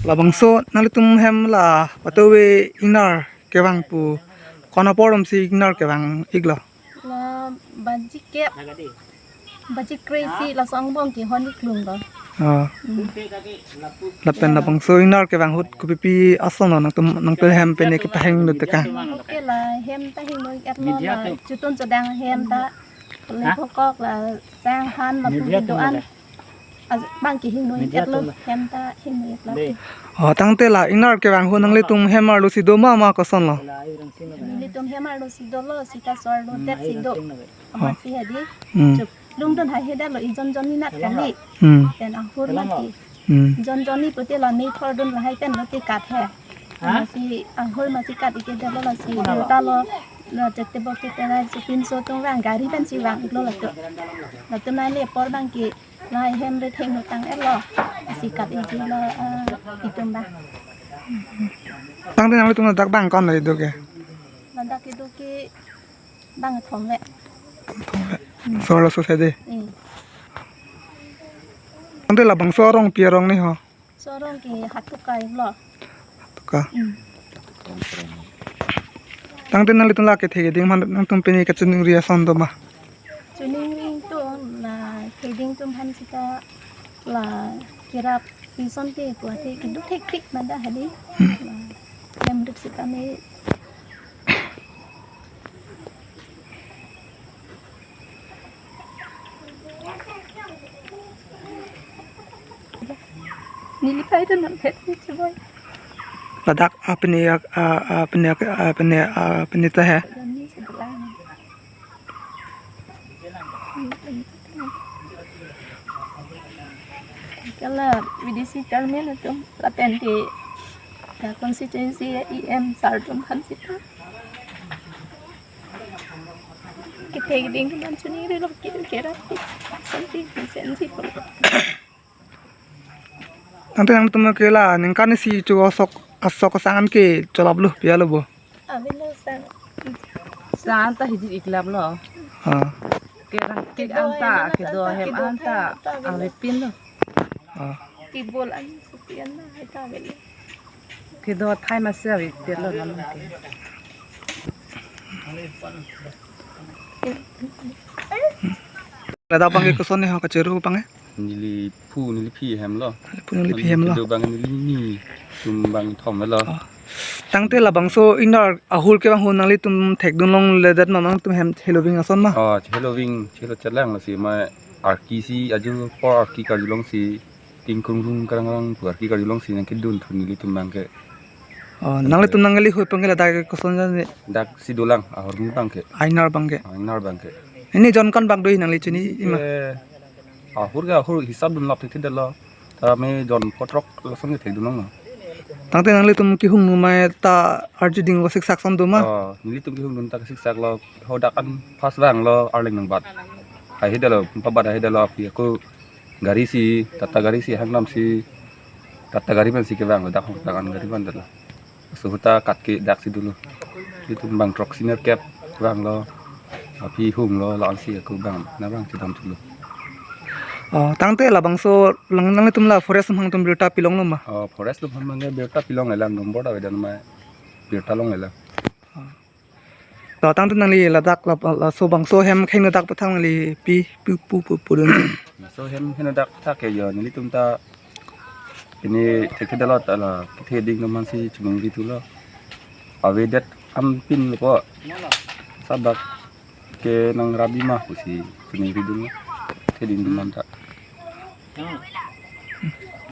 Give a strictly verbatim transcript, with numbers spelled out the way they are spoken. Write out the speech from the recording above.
Labangso nanglitum hem la patove ingnar kevang pu, konat apor damsi ingnar kevang iklo? La baji kep, baji kre-isi laso angbong kehon iklung lo. Ah. Hmm. Lapen labangso ingnar kevang ahut kopipi ason lo nangtum, nangtum hem pine kepahingdun tekang? Oke la hem ta hingno-etlo la chotun chodang hem ta. Kole kokok la sang han la pu do-an. Abang kehingno-etlo, hem ta hingno-etlo. Oh, tangte la ingnar kevang ahut nanglitum hem arlo si do ma, ma kosonlo? Nelitum hem arlo si dolo, sita so arlo det si do. Amatsi hedi. Hmm. Chot lungdun hai he detlo, ijon jon ni nat kali. Hmm. Pen ahur mati. Hmm. Jon jon ni pute la ne thordun lahai pen lote kat he. Amatsi ahur amatsi kat ike detlo lasi ta lo. La chete bok chete la chepinso atum vang gari pensi vang iklo latum. Latum nai le apor abang ke lahai hem retheng nutang-etlo. Lasi kat ike la, ah, itum abang. Tangte nanglitum ladak abang ko-an le do ke? Ladak kedo ke abang thomle. Thomle. Hmm. So arloso hedi. Hmm. Tangte labangso arong pi arong ni ho? So arong ke Hatuka iklo. Hatuka. Hmm. Tangte nanglitum la kethe keding aphan nangtum pine kachiningri ason do ma? Chiningri atum la theding atum aphan sita la kerap ison te pu athe keduk thektik mada hedi. Hmm. La hem rit sita me. Neli pai tu nam phet ni chiboi. Ladak apni ak, a, apni ak, apni, apni ta he. Ni sebelah. Kala V D C chairman atum lapen ke, ya, constituency E M sir atum aphan sita. Kethe keding atum aphan chiningrilo, kedo kerap ti santi sensi pon. Tangte nangtum ke la ningkan isi chu asok, asok sang an ke cholaplo pi alo bo? Avelo sang. Sang ta hijik iklaplo. Ah. Kerang tik anta, kedo hem anta, avepinlo. Ah. Tibol an supi an na hai ta avelo. Kedo thai masi avepinlo namun ke. Ladak abang ke koson ni ho kachiru abang ke? Neli phu, neli phi hemlo. Phu neli phi hemlo. Kedo abang neli ni atum abang thomlo. Oh. Tangte labangso ingnar ahur kevang ahut nanglitum thekdun longledet ma, nangtum hem cheloving ason ma? Oh, cheloving, chelo chelang lasi ma arki si aju apor arki karjulong si ting krung krung krang krang pu arki karjulong si nangkedun thu nelitum abang ke. Oh, nanglitum nangkali ahut abang ke ladak koson jan ni? Dak si dolang ahur abang ke. Ingnar abang ke. Ingnar abang ke. Pini jon ko-an bak do nangli chini ma? Eh, ahur ke ahur hisap dunlap thekthedetlo. Ta me jon phongo throk lason ke thekdun longlo. Tangte nanglitum kehung numai ta arju ding ko siksak ason do ma? Oh, nelitum kehung dun ta siksaklo. Hadak an first vanglo Arleng nangbat. Hai hidetlo, pabat hai hidetlo aphi ako gari si, Tata gari si hang nam si, Tata gari pen si kevang, dak hong tangan gari pen detlo. Suhuta kat ke dak si dolo. Itum abang throk senior kep vanglo. Aphi hunglo, la-an si ako abang, na abang chedam thulo. Oh, tangte labangso lang nanglitum la forest atum aphan birta pilonglo ma? Oh, forest atum aphan abang birta pilonglelang, nombor ta avedet ma birta longlelang. Oh. To tangte nangli ladak la, laso bangso hem kehingno dak pathak nangli pi, pi pu pu pudun. Laso hem hingno dak pathak ke jo nelitum ta pini thekthedetlo ta la kethe keding atum aphan si chiningri thulo. Avedet anpinlo ko. Sabak ke nangrap-i ma pusi chiningri dunlo. Kethe keding atum aphan ta.